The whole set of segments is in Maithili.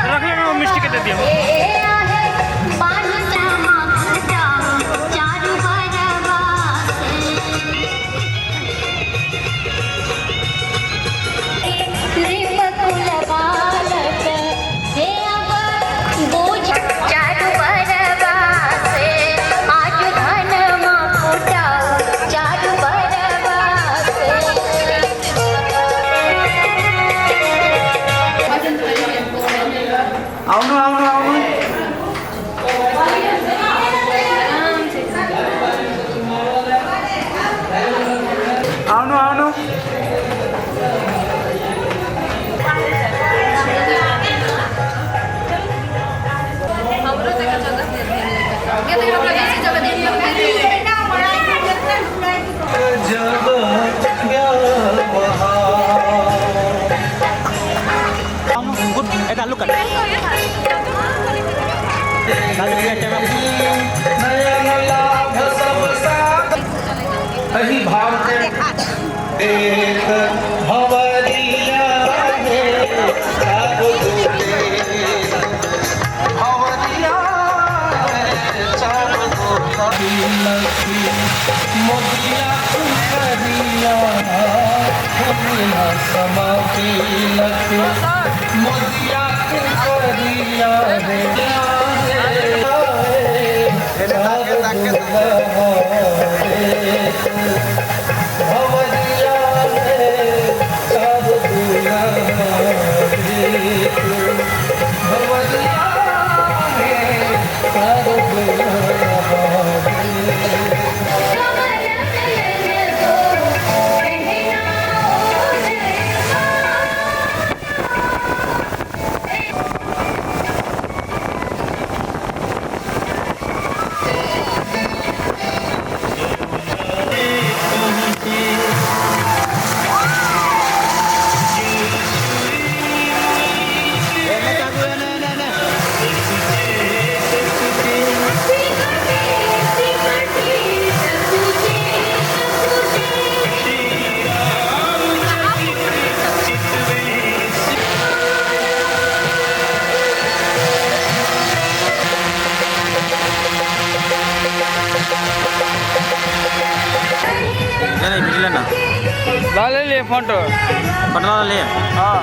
रख लेना, वो मिष्टी के दे दिया। आउनु आउनु आउनु। आउनु आउनु। आउनु। गुड, यता लुक। एहि भाव के एक भंवरिया हे चारू दूल्हे, भंवरिया हे चारू दूल्हे। मोदिया करिया समातिलक, मोदिया करिया रे भंवरिया रे चारू दूल्हा, भंवरिया रे चारू दूल्हा। नहीं मिले ना। डाले लिए फोटो। पटना ले। हाँ।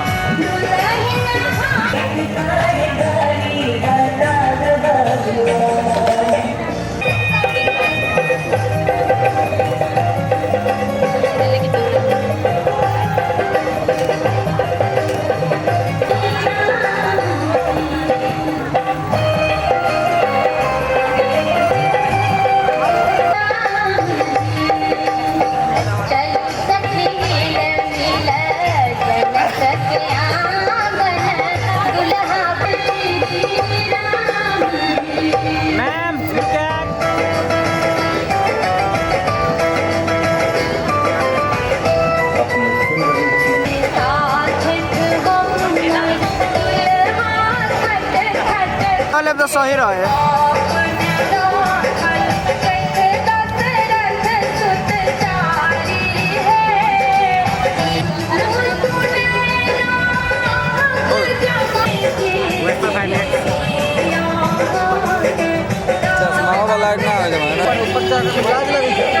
Ma'am look at. तो सही रहे। चश्मा वाला लाइट ना आ जाए ऊपर जाके।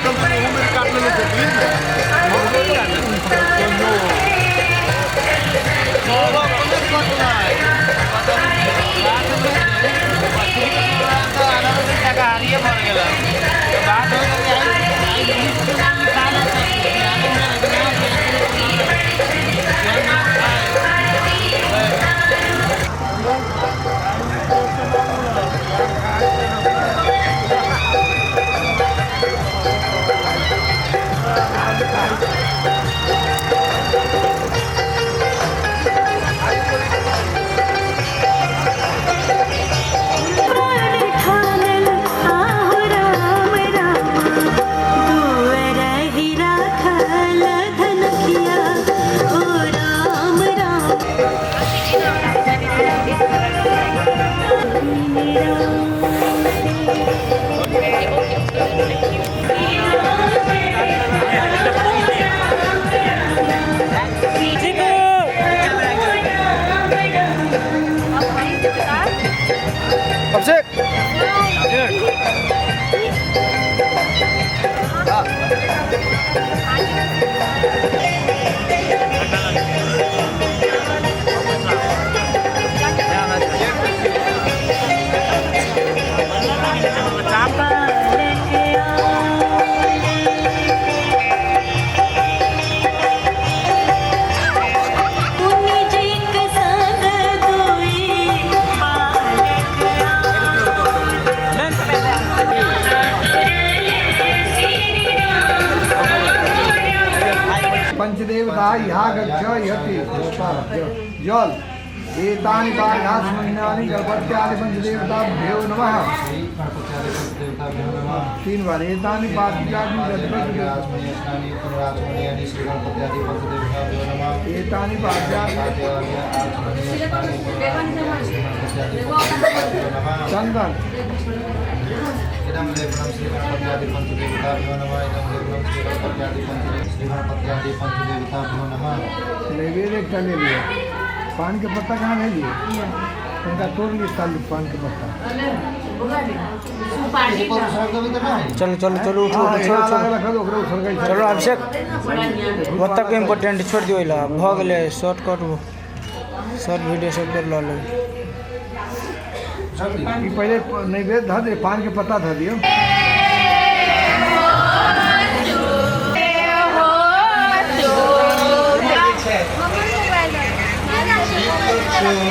कटल तो ओहू में काट लेले देखली पंचदेवता यहा गच्छ यति जल एतानि पाठास्मन्यानि गणपत्यादि पंचदेवताभ्यो नमः। तीन बार एतानि पाद्यानि एतानि पाद्यानि चंदन इदं लेपनं श्री गणपत्यादि पंचदेवताभ्यो नमः। इदं लेपनं श्री गणपत्यादि पंचदेवताभ्यो नमः। नैवेद्य एक ले लिया। पान के पत्ता कहाँ भेजिए? उनका तोड़ लिए तालु पान के पत्ता। चलो चलो चलो उठो छोड़ो छोड़ो चलो अभिषेक ओतक इम्पोर्टेंट छोड़ दियो ला भ गेलै शॉर्टकट शॉर्ट वीडियो सब कर ल ले। पहले नैवेद्य धर दे, पान के पत्ता धर दियो। Bye.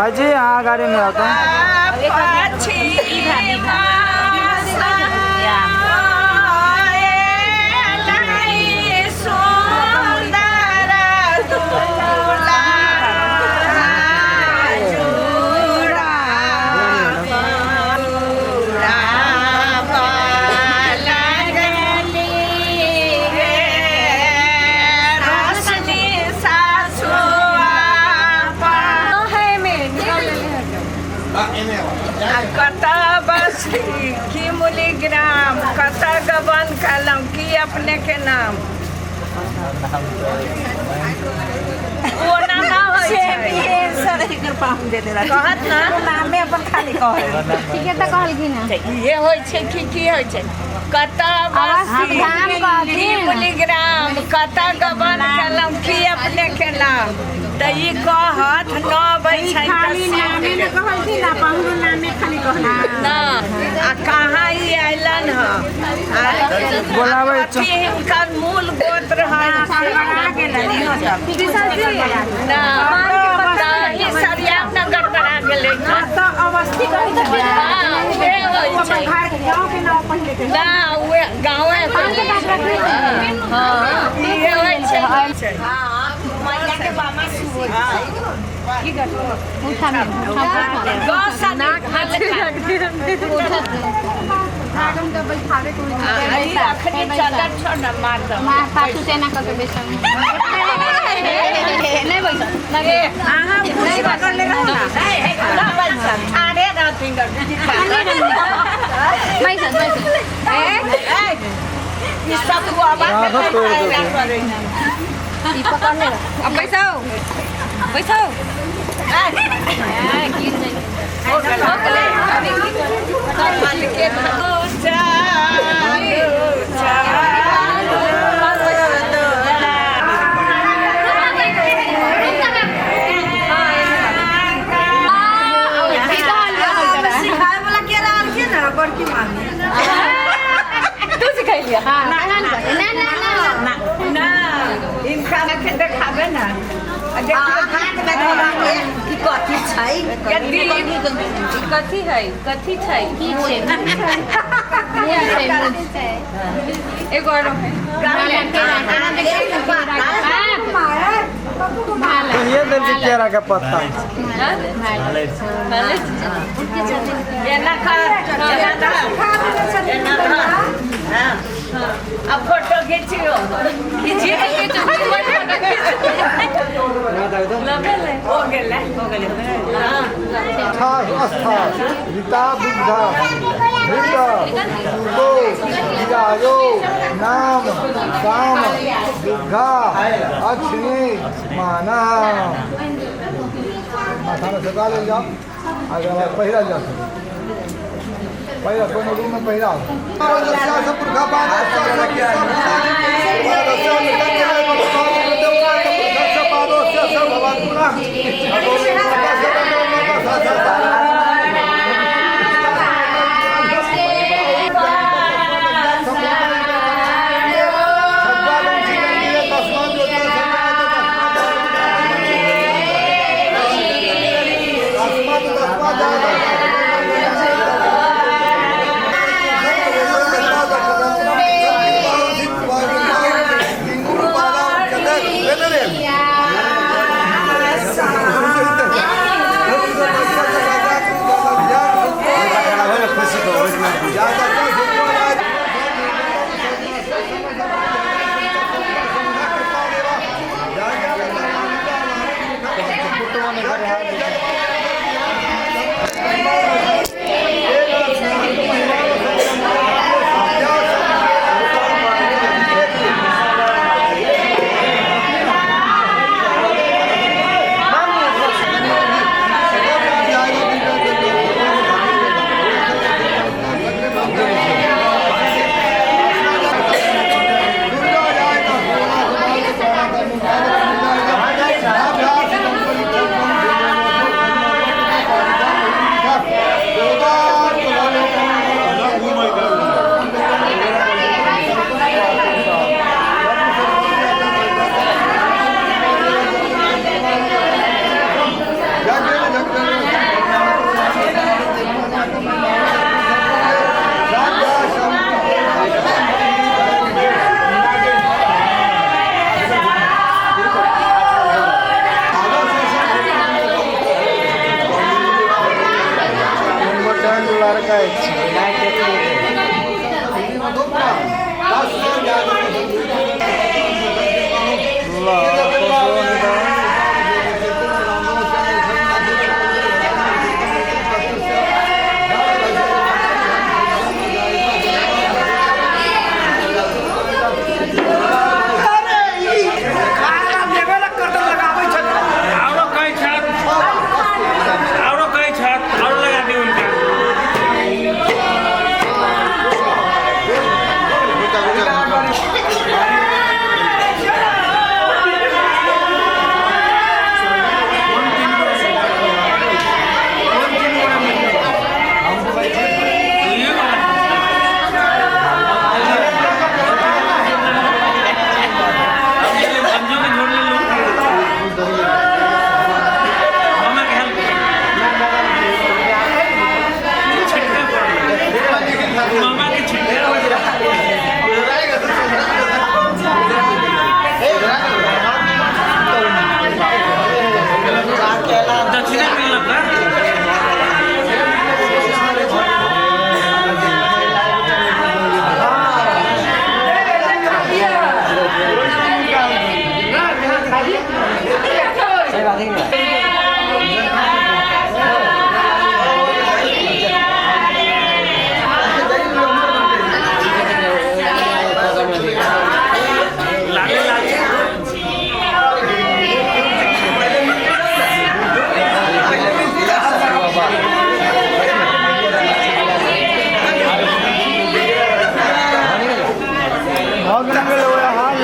भाईजी हाँ गाड़ी में आता की मुली ग्राम कत गबन कलम की अपने के नाम वो नाम ना होय छै सर एकर पाहुन दे देला कहत ना नामे अपन खाली कहल ठीके त कहलखिन हँ। ये होय छै की की होय छै कत बस्ती की मुली ग्राम कत गबन कलम की अपने के नाम त ई कहत न अबै छै खाली नामे न कहलखिन ना पाहुन नामे खाली कहलखिन ना आ कहाँ ई अयलन ह बोलाबै कथी हिनकर मूल गोत्र है ना ताही सरिया नगर बना गेलै त अवस्थी कही त हाँ, उहे होइ छै। अपन घर गांव के नाम पहिले के ना उहे गाँवे हाँ इहे होइ छै। उठा में उठा उठा गौ अखनी चलत छौ न माता पाछू से एना कऽ के बैसल नहि बैसल अहाँ कुर्सी पकड़ ले रहो ना ठाढ़े रहथिन बैसल बैसल ई सब आवाज ई पकड़ ले अब बैसाओ बैसाओ गिर जाइ। हो गेलै मालिके चालू सिखाए वाला के रहलखिन ना बड़की मामी तू सिखैलियै हाँ ना ना ना ना इनका के देखाबे ना आ देखियौ हाथ में धरा के की कथी छै कथी है कथी छै की छै मुँह छै एगो आरो है ये देल छै केरा के पत्ता एना कर एना धर एना धर हाँ अब फोटो खींचियो खींचिए हो गेलै हो गेलै हाँ आस्था रीता बुद्धा वृंद सुगो विराजो नाम काम दुर्गा अक्षिणी माना माथा में सजा लेल जाओ आगे बाद पहिरल जाओ पहिरा कोनो रूम में पहिराओ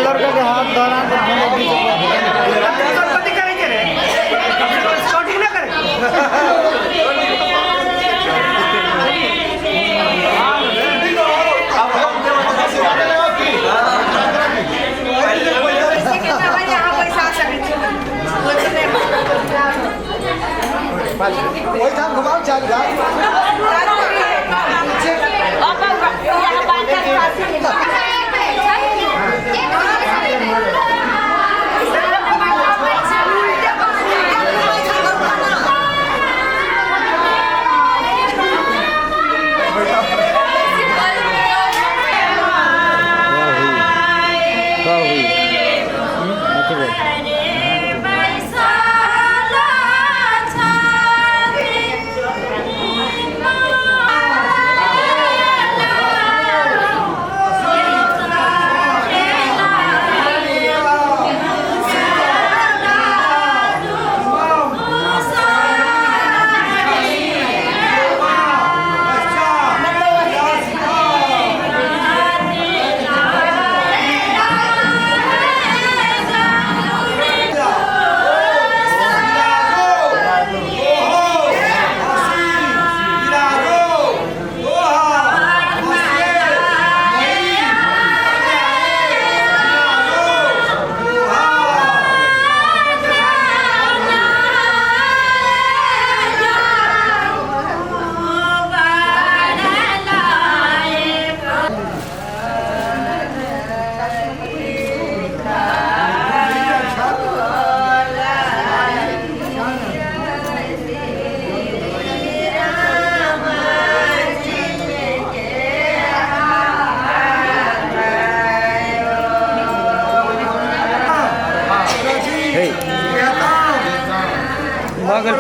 लड़का के हाथ धरा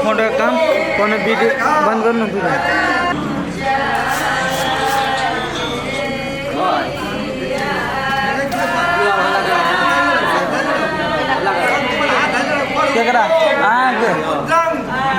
फोटो काम कोनो वीडियो बंद करना वीडियो। केकरा आगे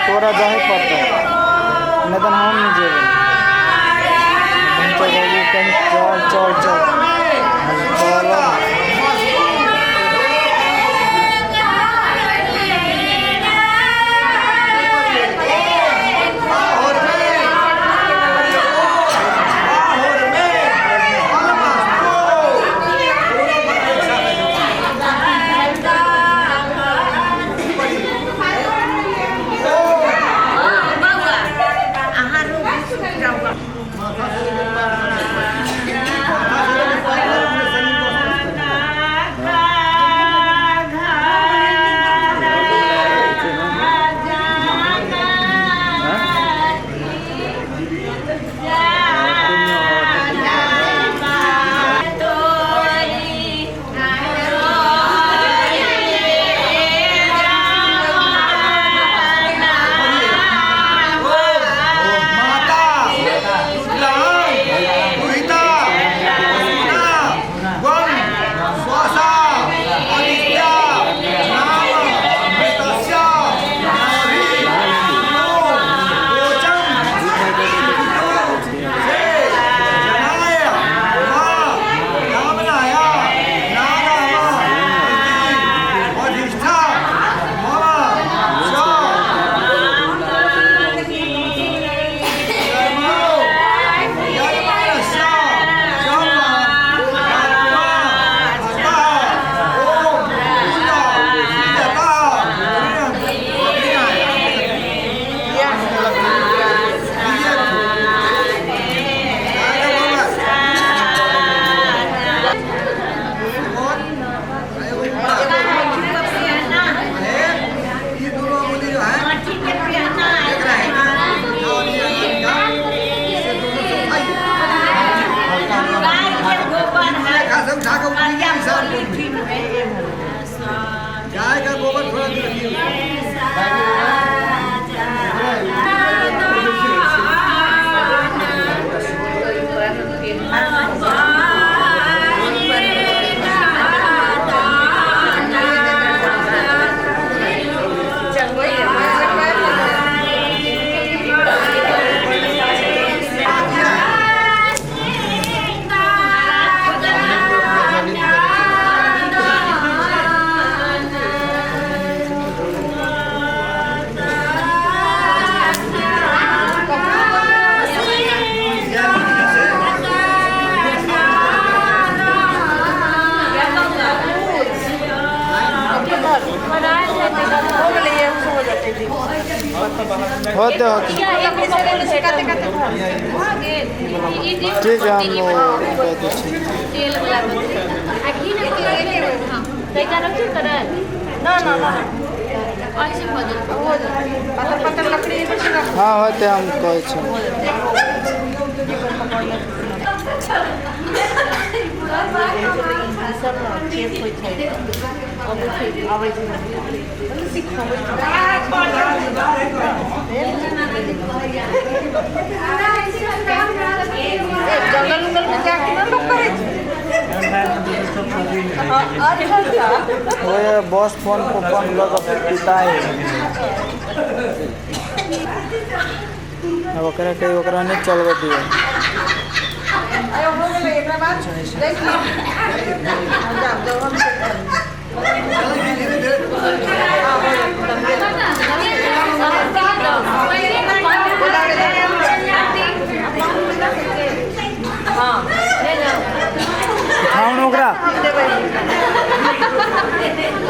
तोरा जाहे पड़तौ, नहीं तो हम नहीं जेबै। हम तो कहलियै कहीं चल चल चल चल। गाय का गोबर थोड़ा दूर रखिए। होते होते ठीक है, हम हाँ होते हम कहै छी। जंगल उंगल में जाके ना लोग करे। ओए बॉस फोन को फोन लगा पिता है। अब ओकरा कहीं ओकरा नहीं चलबे दियो। हो गेलै एकरा बाद देख ली। खाउन ओकरा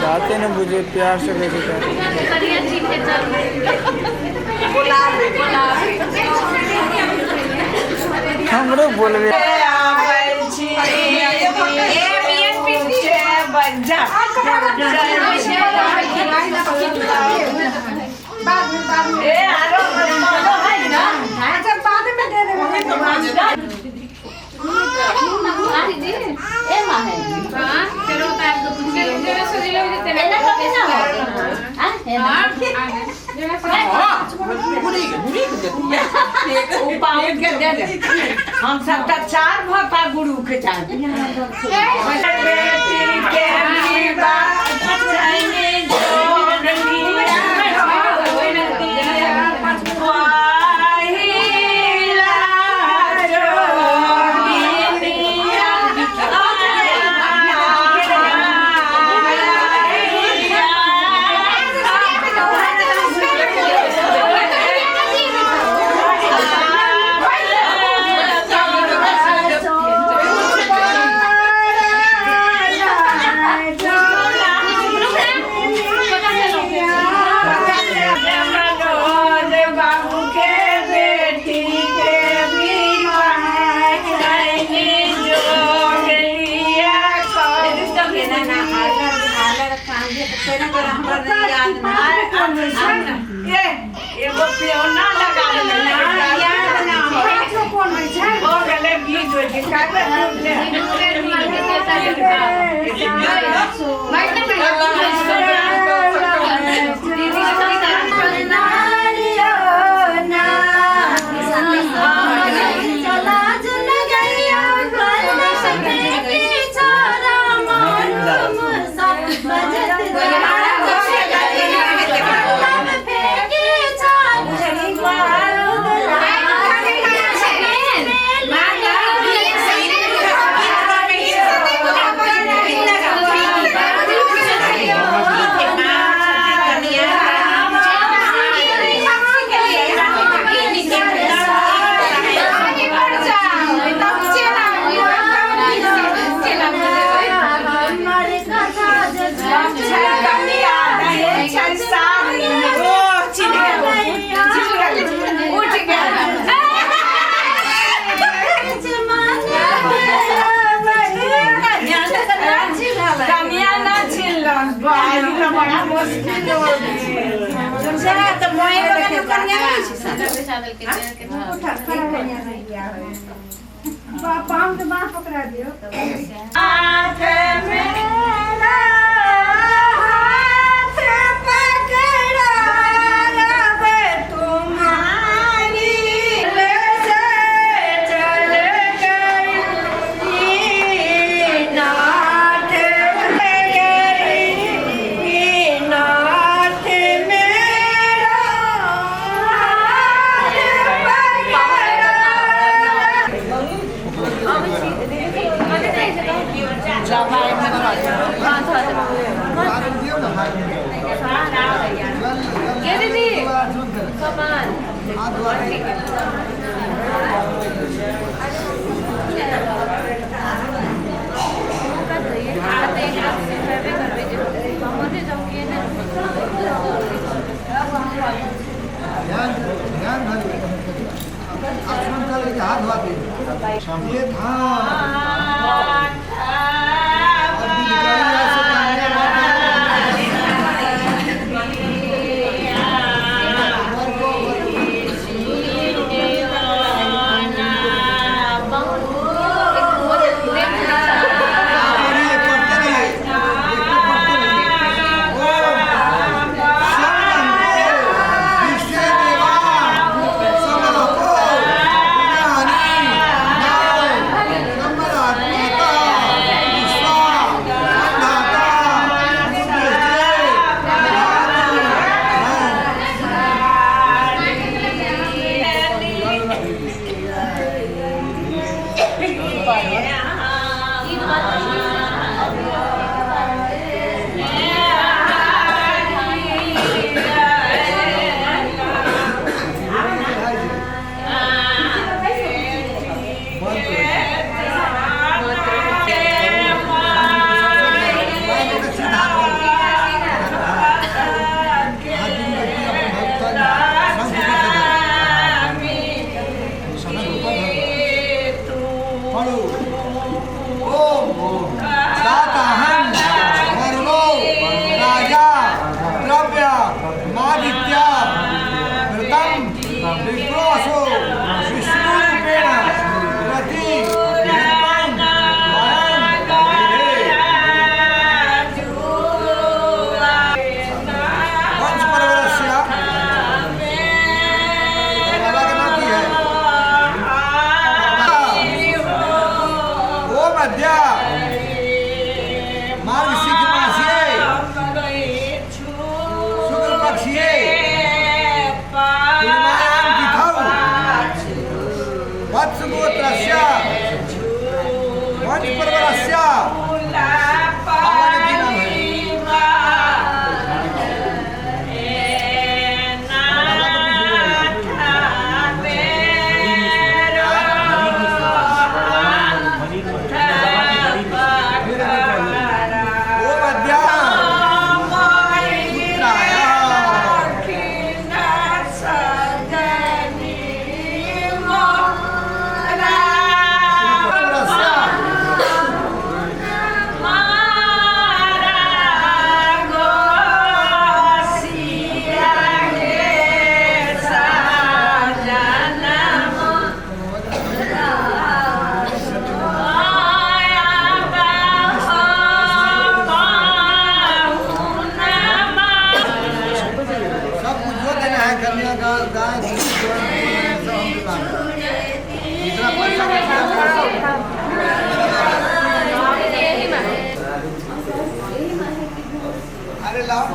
बातें न बुझे, प्यार से कैसे कर। हमरो बोलबे हम सब तो चार भपा गुरु के चार। एगो पियोना लगा हो गेलै बीज होइ छै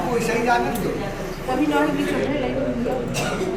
वैसे ही जाने दो। कभी नहीं भी चल रहे।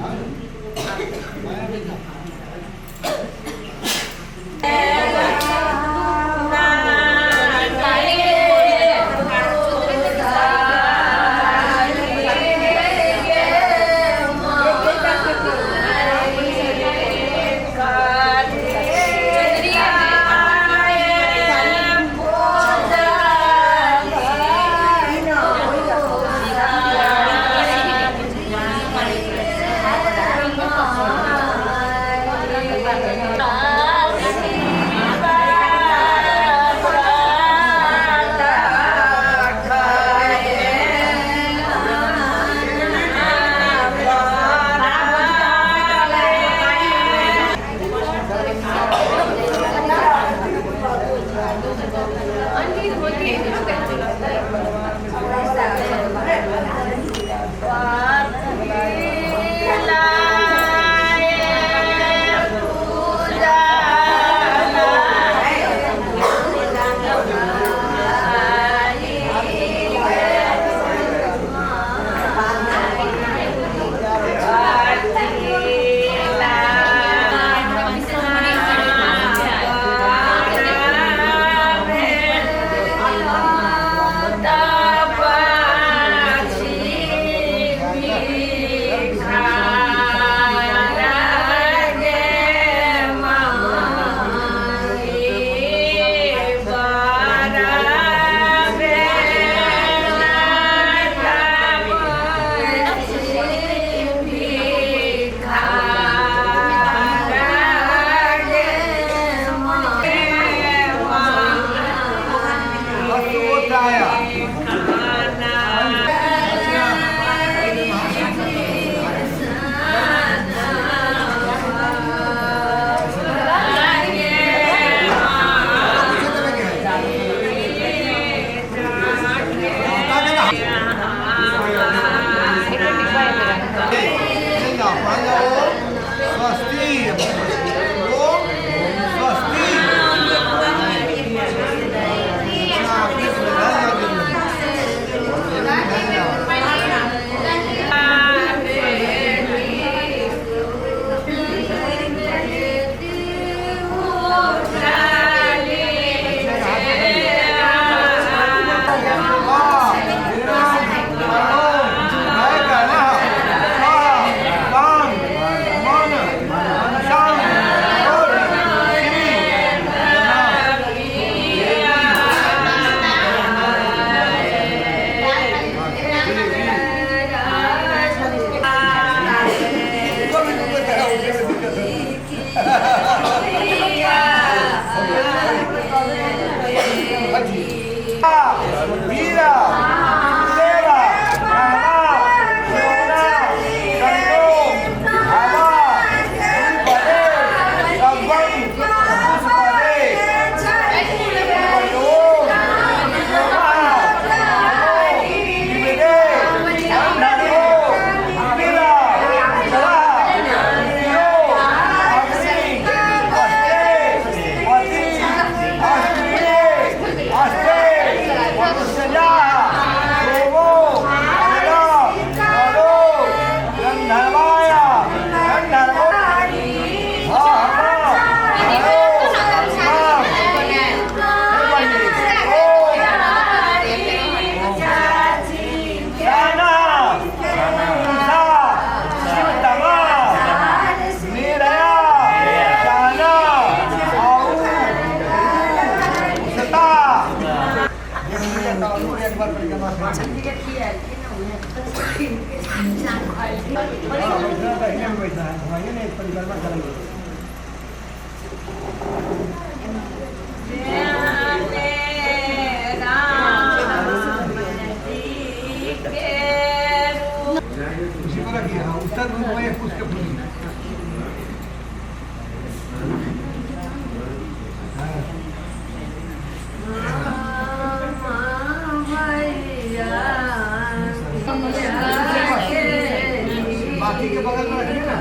बाकी के बगल में रखिए ना,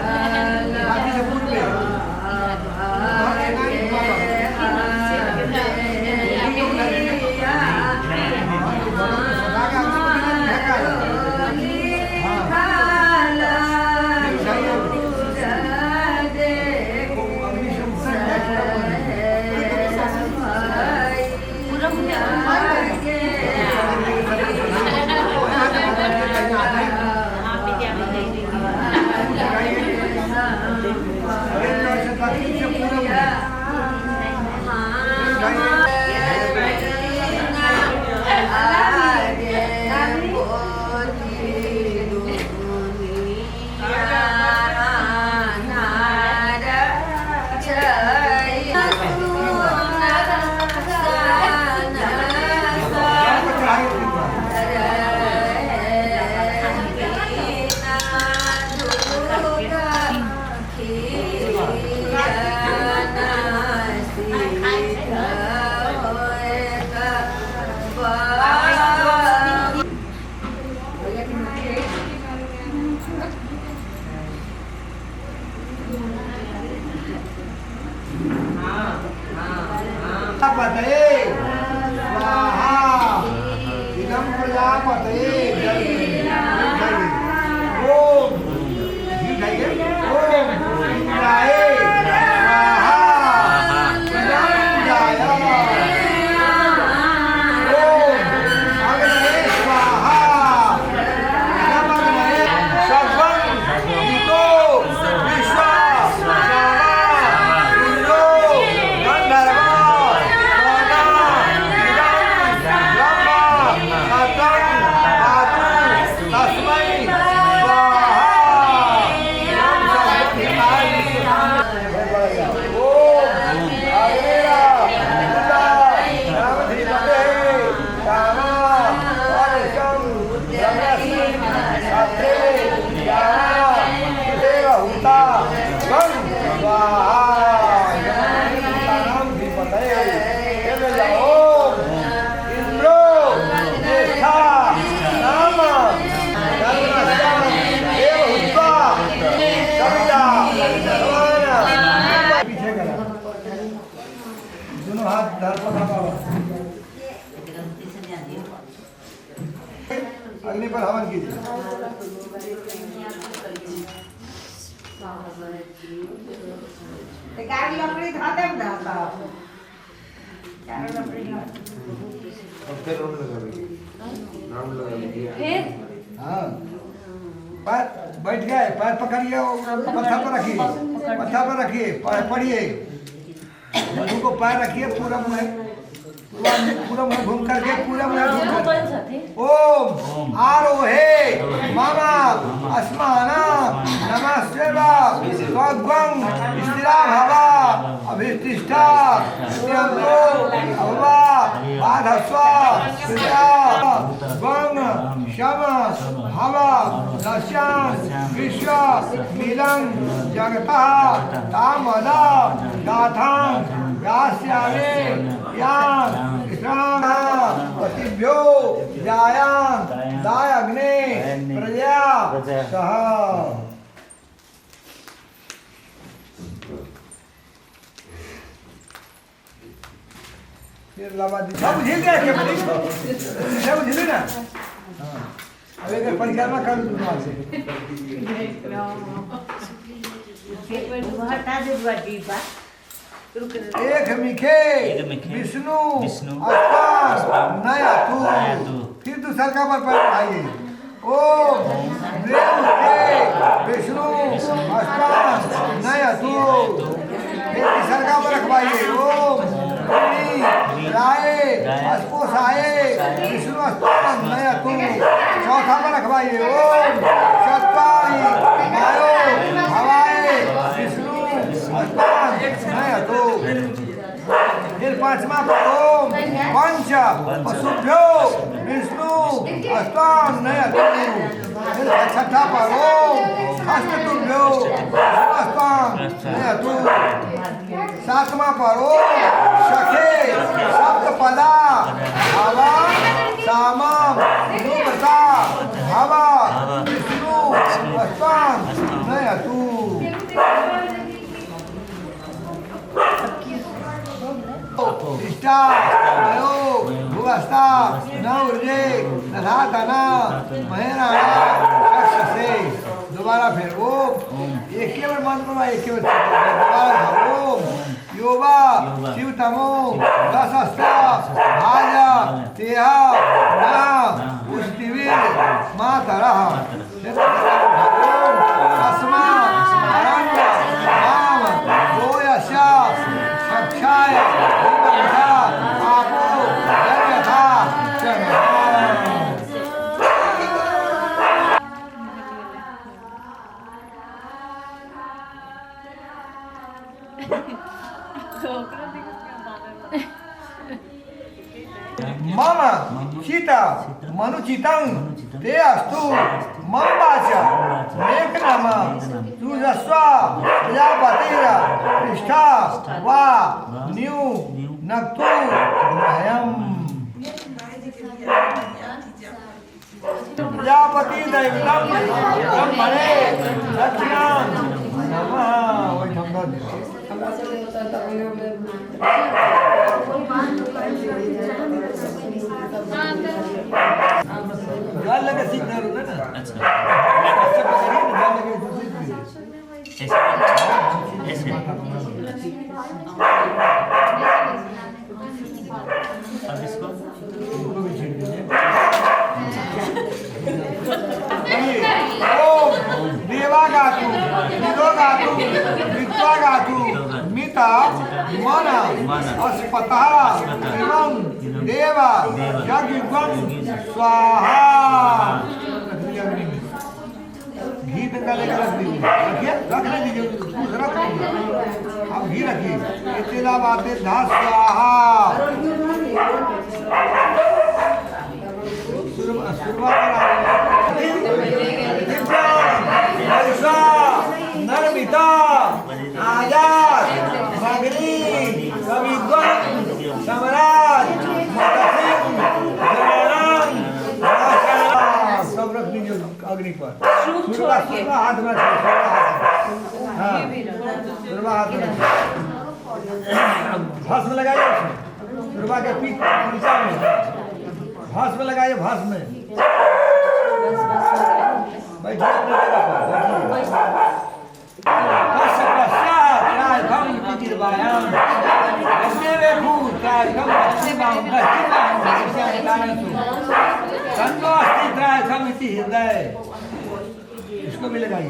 बाकी से पूछ ले। प्रजापतये स्वाहा। इदं प्रजापतये ओम ओम इंद्राय स्वाहा। इदं इंद्राय ओम अग्नये स्वाहा। इदं अग्नये सर्वं हितो विश्व सामा इंद्रो गंधर्व सदा इदं ब्रह्म सतं धातु तस्मै स्वाहा। इदं सर्वं हिताय ओम अग्निरा उदा नामधिपते कामा परशं ब्रह्मस्मिन् सत्ये ज्ञाना देवहुता गं स्वाहा। नामधिपतये ओम इंद्रो ज्येष्ठा नाम धर्मस्तं देवहुत्वा सविता भगवान। पीछे करा दोनों हाथ धर पर बाबा अग्नि पर हवन कीजिए। अब फिर राउंड लगा लीजिए, राउंड लगा लीजिए। हाँ पैर बैठ गए, पैर पकड़िए और पत्थर पर रखिए, पत्थर पर रखिए, पैर पढ़िए, मधु को पैर रखिए, पूरा मुँह पूरा मुँह घूम करके, पूरा मुँह घूम करके ओम आरोहे मामा अस्माना नमस्वेवा स्वगं स्थिरा भवा अभितिष्ठा स्थिरंतो अभवा बाधस्व प्रजा गंग शम हवा दस्यां विश्व मिलं जगतः तामदा गाथां गास्यामे यां पतिभ्यो जायां दाय अग्ने प्रजा सह। फिर लवा दी सब झील गया क्या बड़ी सब झील ना। हाँ अब एक परिक्रमा कर दूँ से एक मिखे विष्णु अस्तान नया तू। फिर दूसरा का पर पैर आइए ओम देव के विष्णु अस्तान नया तू। फिर तीसरा का पर रखवाइए ओम राय अस्पोषाए विष्णु अस्तान नया तू। चौथा पर रखवाइए ओम चत्वारि वायो हवाए विष्णु अस्तान नया तू। फिर पांचवा पर ओम पंच पशुभ्यो विष्णु अस्तान नया तू। फिर छठा पर ओम अष्टतुभ्यो विष्णु अस्तान नया तू। सातवां पर ओम सखे सप्तपदा हवा सामा नुमता हवा विष्णु अस्तान नया तू। इष्टा भयो भुवस्ता न उर्जे नधातना महेराणा से। दोबारा फिर ओम एक ही बार मंत्र बोला, एक ही बार दोबारा ओम योगा शिवतमो दशस्ता भाजा तेहा ना उस्तिवीर मातरः। ओम अस्मा अरण्य नाम गोयशा सक्षाय आपो जन्यथा च। मम चिता मनुचितं ते अस्तु मम वाचा मेघनाम तुजस्व प्रजापतिर पृष्ठा वा न्यू नक्तु नयम्। प्रजापति दैवतं ब्रह्मणे दक्षिणां नमः। ओहिठाम दऽ दियौ। जाल लगे सीख ना ना। अच्छा ऐसे पकड़िए ना, जाल लगे तो सीख लीजिए। ऐसे ऐसे। अब इसको भी छीन दीजिए। ओम देवा गातु निदो गातु मित्वा गातु मिता मन अस्पतः इमं देवा यज्ञं स्वाहा। घी तंगा लेकर रख दीजिए, रखिए, रख दीजिए, कुछ रख दीजिए। अब घी रखिए। इतना बातें धा स्वाहा। नर्मिता आजाद मगरी कविद्वन सम्राट सब रख दीजिए अग्नि पर। सुरवा हाथ में, हाँ सुरवा हाथ में, भस्म लगाइए उसमें, सुरवा के पीठ पीछा में भस्म लगाइए, भस्म में बैठिए अपनी जगह पर बैठिए। हृदय इसको भी लगाइए।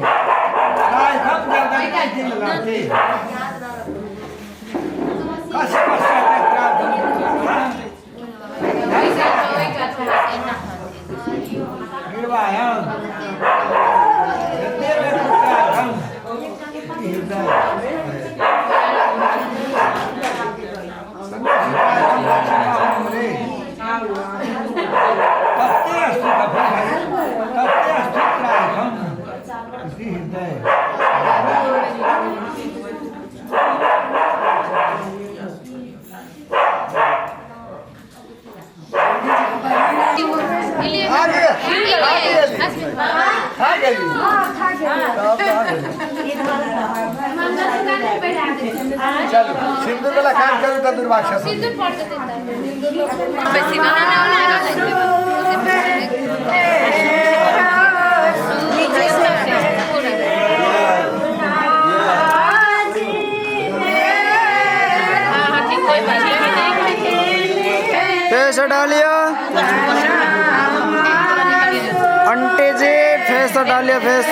चलो सिंदूर वाला काम करो तो दुर्भाग्य सिंदूर पड़ जाते फेस डालियो आंटी जी, फेस डालियो फेस।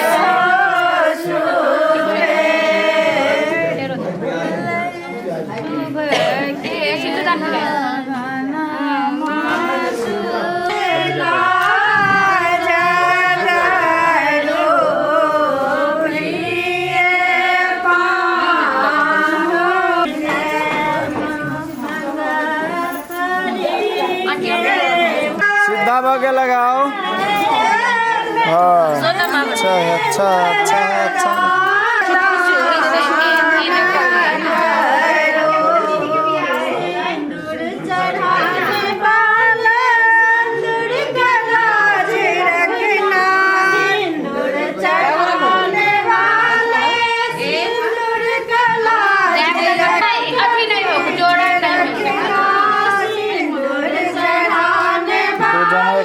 सीधा भागे लगाओ। हाँ अच्छा अच्छा अच्छा अच्छा।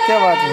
क्या बात है?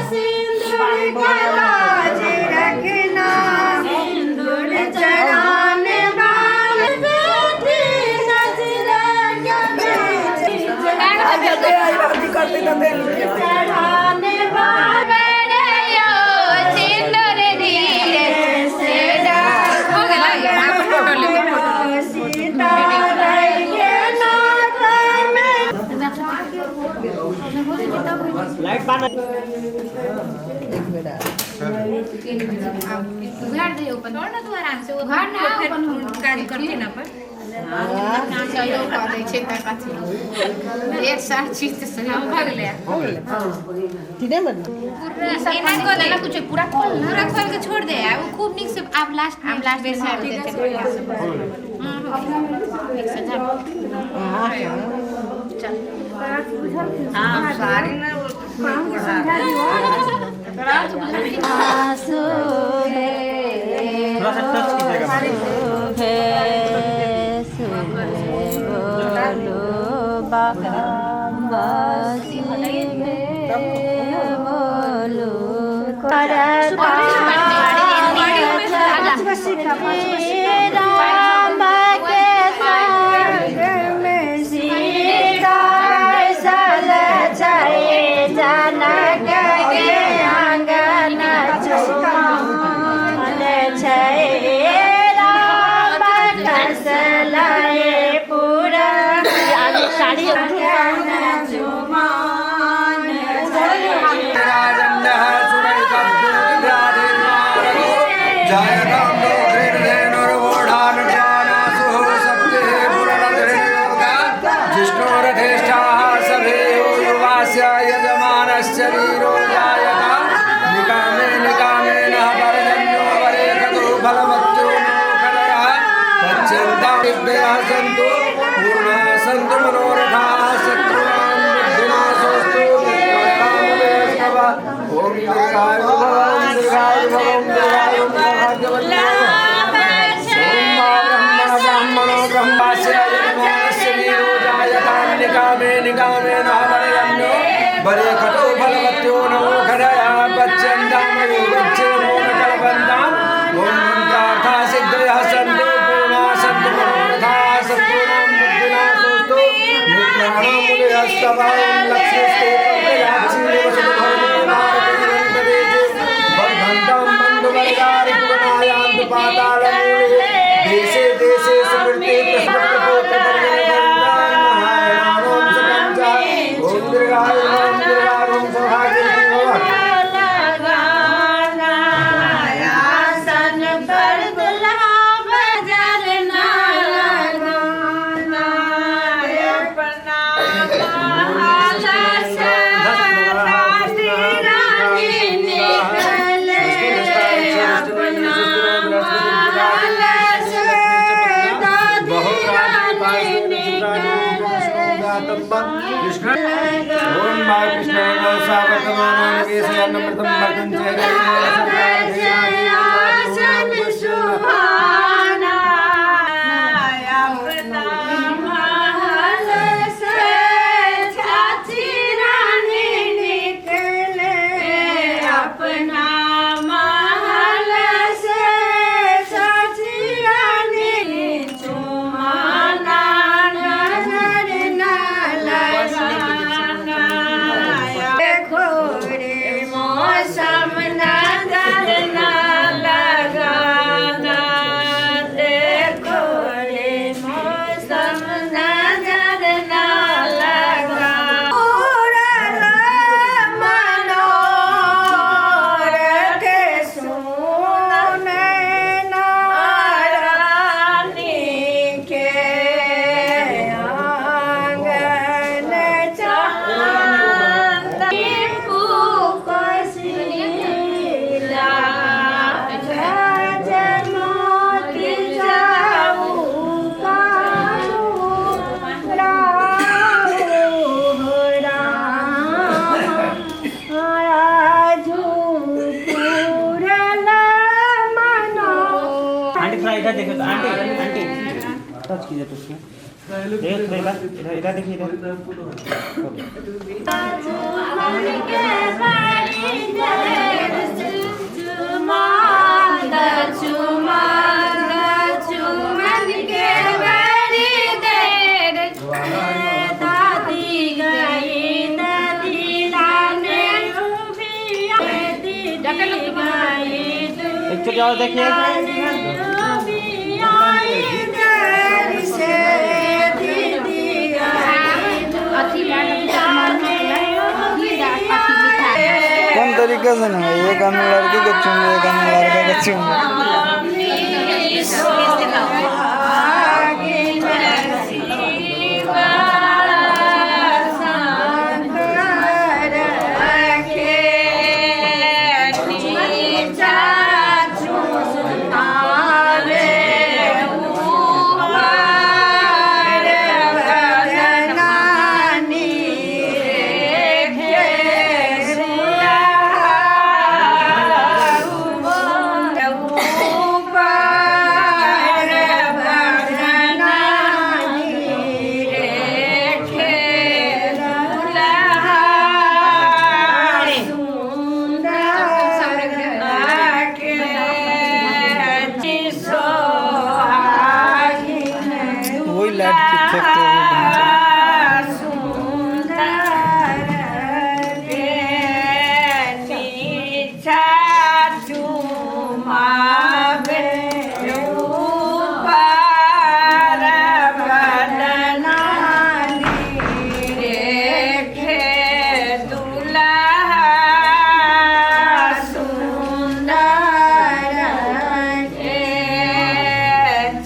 उघाड़ दे ऊपर ना तू आराम से उघाड़ ना अपन काज करते ना पर सहयोग कऽ दै छै तऽ कथी एक साथ चीज तऽ सहयोग भऽ गेलै। हो गेलै तीने में पूरा एना कऽ दे कुछ पूरा खोल पूरा खोल के छोड़ दे आ वो खूब नीक से आब लास्ट में बेसी देते एक से झप। चल हां सारी ना थोड़ा सा टच कीजिएगा। कौन तरीके से ना एक हम लड़की के चुन एक हम लड़का के चुन। ऊपर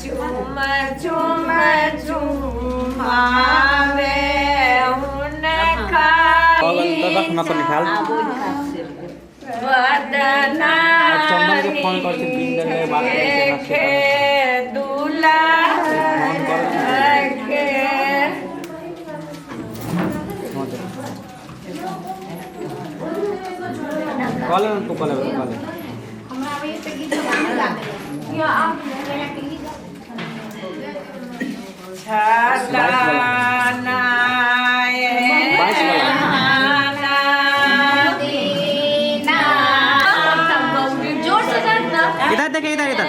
चुम चुम चुमावे हुनका वदना चंदन के फोन करके तीन दिन में बात के दूल्हा के कॉल उनको कॉल कॉल हमरा अभी पे गीत गाना गा दे या आप मेरा टीवी छलाना जोर से गाना ना। इधर देखे इधर इधर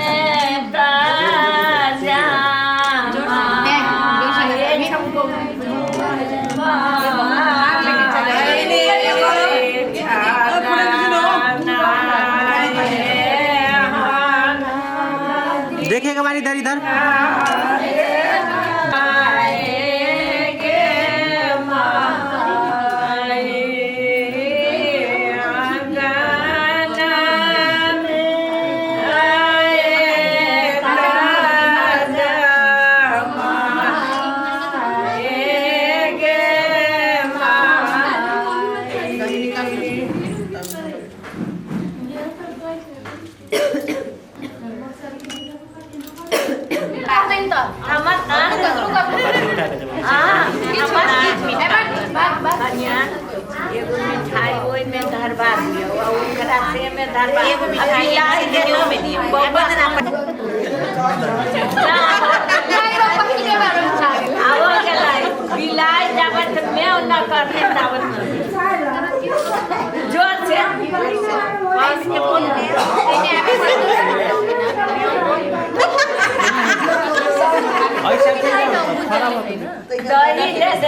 देखेगा बारी इधर इधर एगो मिठाई ओहिमे धरबा दियौ आ ओकरा से मे धरबा एगो मिठाई दियौ मे दियौ आवो गेलै बिलाइ जाबत मेव न करते ताबत जोर से दही दे दे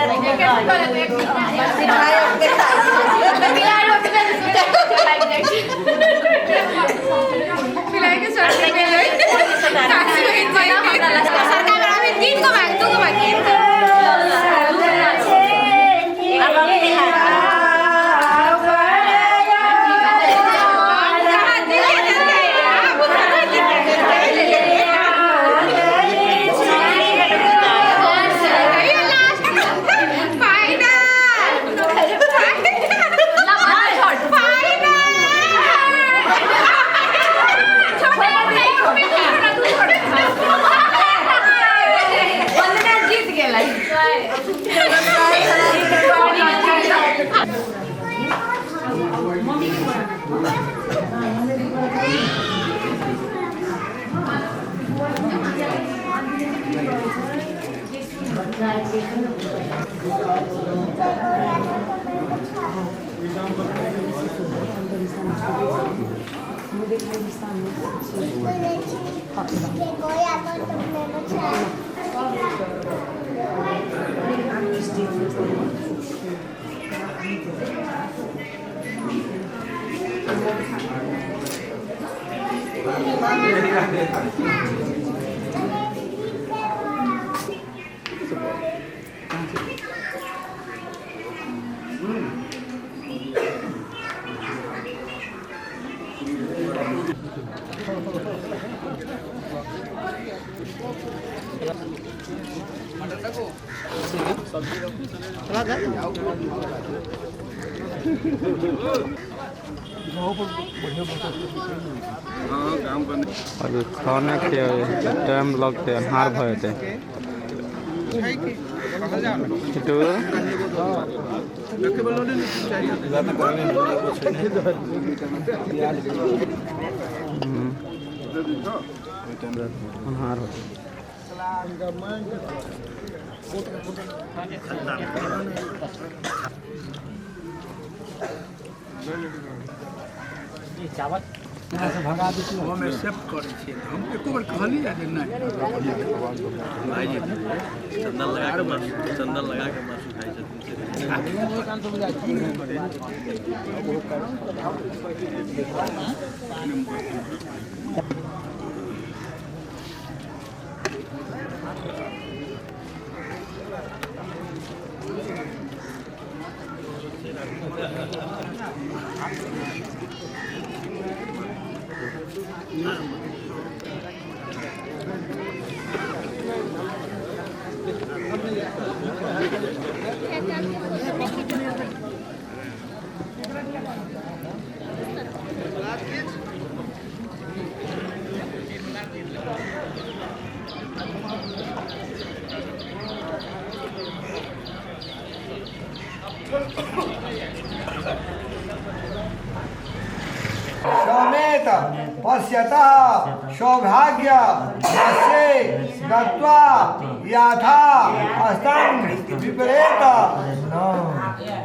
अभी खाना के टाइम लगते अन्हार भऽ जेतै। अन्हार होतै। चावल हम एक्सेप्ट करै छियै, हम एको बेर कहलियै जे नहि। चंदन लगा के चंदन लगा के मासु खाइ छथिन। समेत पश्यतः सौभाग्य से गत्वा याथा अस्तं विपरीत न।